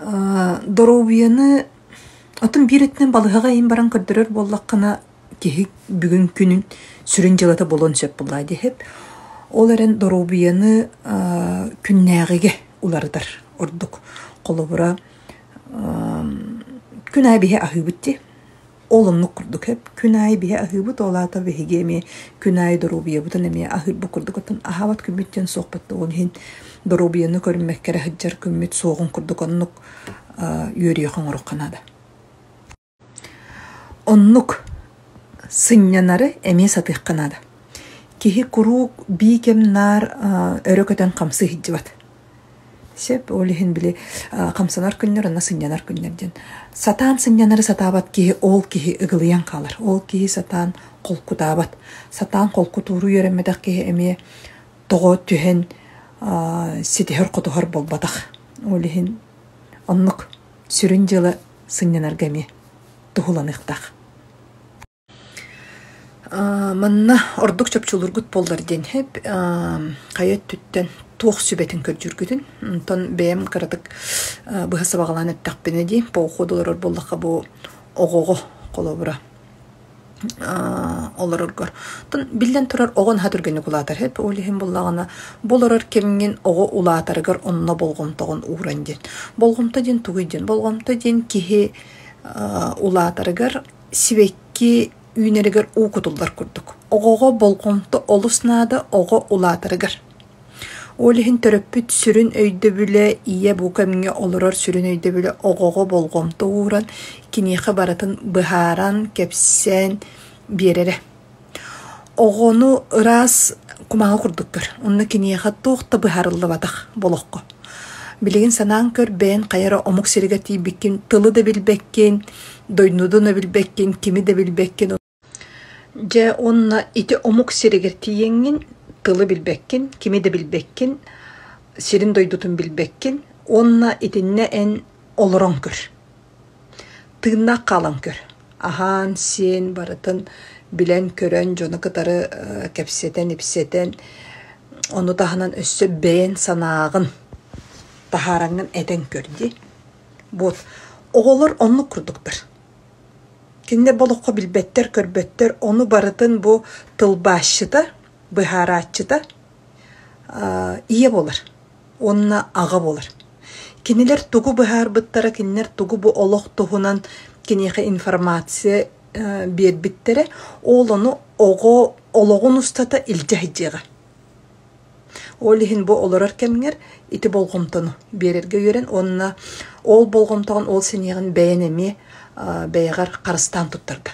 Доруобуйаны оттон биир өттүнэн балыыһаҕа иһин баран көрдөрөр буоллаххына, киһи бүгүн күнүн сүрүн дьыалата буолуон сөп буоллаҕа дии Ол эрэн доруобуйаны күннээҕигэ уларытар ордук. Холобура, күн аайы биһи аһыыбыт дии. Ол оннук курдук эп. Күн аайы биһи аһыыбыт, ол аата биһиги эмиэ күн аайы доруобуйабытын эмиэ аһыырбыт курдук. Оттон аһаабат күммүт диэн суохпут да, ол иһин доруобуйаны көрүммэккэ эрэ сылдьар күммүт суоҕун курдук оннук үөрүйэх оҥоруохха наада. Оннук сынньанары эмиэ сатыахха наада. Киһи куруук бии кэм наар өрө көтөн хамсыы сылдьыбат. Сөп, ол иһин били хамсанар күннэр уонна сынньанар күннэр диэн. Сатаан сынньанары сатаабат киһи ол киһи ыгылыйан хаалар. Ол киһи сатаан холкутаабат. Сатаан холкутууру үөрэммэтэх киһи эмиэ тоҕо түһэн ситиһэр-хотуһар буолбатах. Ол иһин оннук сүрүн дьыала сынньанарга эмиэ туһуланыахтаах. Манна ордук чопчулуургут буоллар диэн сөп. Хайа өттүттэн туох сүбэтин көрдүүргүтүн. Онтон бэйэм кыратык быһа сабаҕалаан эттэхпинэ дии, по уходу олорор буоллахха бу оҕоҕо холобура олороргор. Оттон биллэн турар оҕо наһаа түргэнник улаатар сөп. Ол иһин буоллаҕына бу олорор кэмҥин оҕо улаатарыгар онно болҕомтоҕун ууран диэн. Болҕомто диэн тугуй диэн? Болҕомто диэн киһи улаатарыгар сибэкки үүнэригэр уу кутуллар курдук. Оҕоҕо болҕомто олус наада, оҕо улаатарыгар. Ол иһин төрөппүт сүрүн өйдөбүлэ, ийэ бу кэмҥэ олорор сүрүн өйдөбүлэ оҕоҕо болҕомто ууран, киниэхэ барытын быһааран, кэпсээн биэрэрэ. Оҕону ыраас кумааҕы курдук көр, онно киниэхэ туох да быһаарыллыбатах болоххо. Билигин санаан көр, бэйэн хайа эрэ омук сиригэр тиийбиккин, тылы да билбэккин, дойдуну да билбэккин, кими да билбэккин. Дьэ уонна ити омук сиригэр тиийэҥҥин тылы билбэккин, кими да билбэккин, сирин-дойдутун билбэккин уонна итиннэ эн олорон көр. Тыыннаах хаалан көр. Аһаан-сиэн барытын билэн-көрөн, дьону кытары кэпсэтэн-ипсэтэн, ону таһынан өссө бэйэн санааҕын таһаараҥҥын этэн көр дии. Вот. Оҕолор оннук курдуктар. Кинилэр бу олоххо билбэттэр, көрбөттөр, ону барытын бу тылбаасчыта, быһаарааччыта ийэ буолар уонна аҕа буолар. Кинилэр тугу быһаарбыттара, кинилэр тугу бу олох туһунан киниэхэ информация биэрбиттэрэ, ол ону оҕо олоҕун устата илдьэ сылдьыаҕа. Ол иһин бу олорор кэмҥэр ити болҕомтону биэрэргэ үөрэн уонна ол болҕомтоҕун, ол сэниэҕин бэйэн эмиэ бэйэҕэр харыстаан туттарга.